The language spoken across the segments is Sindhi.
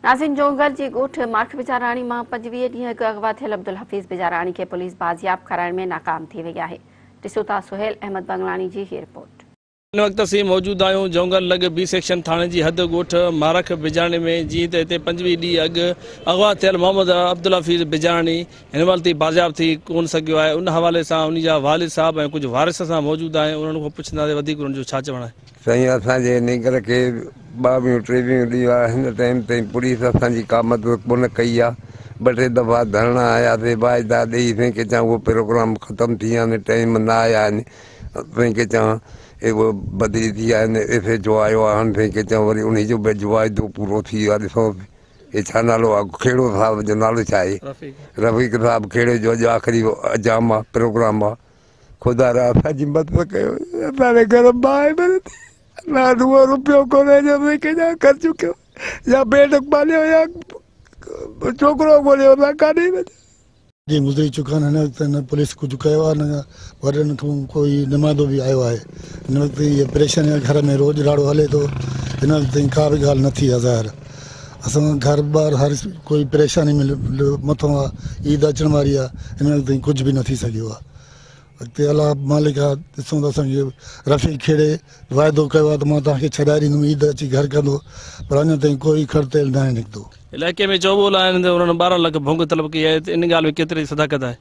ناظرين جونگل جي ڳوٺ ماٺ بجاراڻي مان 25 ڏينهن اڳ اغوا ٿيل عبدالحفيظ بجاراڻي کي پوليس بازياب ڪرائڻ ۾ ناڪام ٿي وئي آهي. ڏسو ٿا سهيل احمد بنگلاڻي جي هي رپورٽ. هن وقت اسين موجود آهيون جونگل لڳ بي سيڪشن ٿاڻي جي حد ڳوٺ مارک بجاراڻي ۾ جيئن ته هتي 25 ڏينهن اڳ اغوا ٿيل محمد عبدالحفيظ بجاراڻي هن مهل تائين بازياب ٿي ڪونه سگهيو آهي ان حوالي سان ان جا والد صاحب ۽ ڪجهه وارث سان موجود آهن انهن کان پڇنداسين وڌيڪ انهن جو ڇا چوڻ آهي. سائين اسان جي نينگر کي 22 23 ڏينهن آ هن ٽائيم تائين پوليس اسان جي ڪا مدد ڪونه ڪئي آ ٻه ٽي دفعا ڌرڻا هنيا سي واعدا ڏئي سائين ڪي چان اهو پروگرام ختم ٿي ويا آهن ٽائيم نه آيا آهن سائين ڪي چان اهو بدلي ٿي آهن ايس ايچ او آيو آ هاڻ سائين ڪي چان وري انهي جو به واعدو پورو ٿي ويو آ ڏسو هي ڇا نالو آ کهڙو صاحب جو نالو ڇا آهي رفيق صاحب کهڙي جو اڄ آخري اجام آ پروگرام آ خدا را اسان جي مدد ڪيو اسان جي گهر باهه ٻري ٿي نه اهو روپيو ڪونهي جو اسين ڪنهن جا خرچ ڪيون يا پيٽ پاليو يا ڇوڪرو ڳوليو اسان ڪاڏي وڃون. ڏينهن گذري چڪا آهن هن وقت نه پوليس ڪجهه ڪيو آهي نه وڏن کان ڪوئي نمائندو به آيو آهي هن وقت هي پريشاني آهي گهر ۾ روڄ راڙو هلي ٿو هن وقت تائين ڪا به ڳالهه نه ٿي آهي ظاهر اسان گهر ٻار هر ڪوئي پريشاني ۾ مٿو آهي عيد اچڻ واري آهي هن وقت تائين ڪجهه به نه ٿي سگهيو آهي اڳتي الله مالڪ آ ڏسون ته اسان کي رفيق کهڙي واعدو ڪيو آ ته مان توهان کي ڇڏائي ڏيندم عيد اچي گهر ڪندو پر اڃا تائين ڪوئي کڙ تيل ناهي نڪتو. علائقي ۾ چئوٻول آهن ته انهن 12 لک ڀنگ طلب ڪئي آهي ته ان ڳالهه ۾ ڪيتري صداقت آهي؟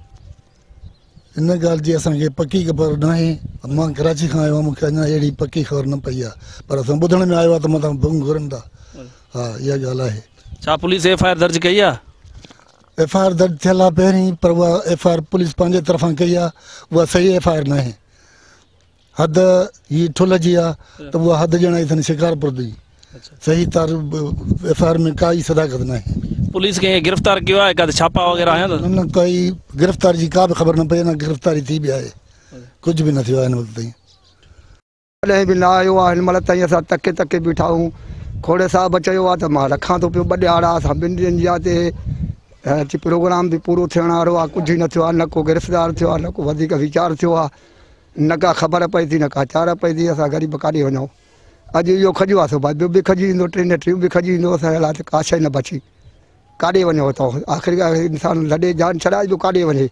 ان ڳالهه جي اسان کي پڪي خبر ناهي مان ڪراچي کان آيو آهيان مون کي اڃا اهڙي پڪي خبر نه پئي آ پر اسان ٻڌڻ ۾ آيو آ ته متان ڀنگ گهرن ٿا ها اها ڳالهه آهي. ڇا پوليس ايف I R درج ڪئي آ؟ ايف I R درج ٿيل آهي پهرين پر اها ايف I R police پنهنجي طرفان ڪئي آهي اها صحيح ايف I R ناهي حد هي ٺلهه جي آهي ته اها حد ڄڻائي اٿن شڪارپور جي صحيح تار ايف I R ۾ ڪائي صداقت ناهي. پوليس ڪنهن کي گرفتار ڪيو آهي ڪا ڇاپا وغيره هنيا اٿن؟ نه ڪائي گرفتاري جي ڪا به خبر نه پئي نه گرفتاري ٿي به آهي ڪجهه به نه ٿيو آهي هن وقت تائين. ڪڏهن به نه آيو آهي هن مهل تائين اسان تڪي تڪي بيٺا آهيون کوڙي صاحب چيو آهي ته مان رکان ٿو پيو ٻه ڏهاڙا اسان ٻن ڏينهن جا تي اچي پروگرام به پورو ٿيڻ وارو آهي ڪجهه ئي نه ٿيو آهي نه ڪو گرفتار ٿيو آهي نه ڪو وڌيڪ ويچار ٿيو آهي نه ڪا خبر پئي ٿي نه ڪا چار پئي ٿي اسان غريب ڪاڏي وڃون اڄ اهو کڄيو آهي سو ٻيو به کڄي ايندو ٽي نه ٽيون به کڄي ايندو اسان جي لاء ته ڪا شيء نه بچي ڪاڏي وڃون اتان آخر انسان لڏي جان ڇڏائي جو ڪاڏي وڃي.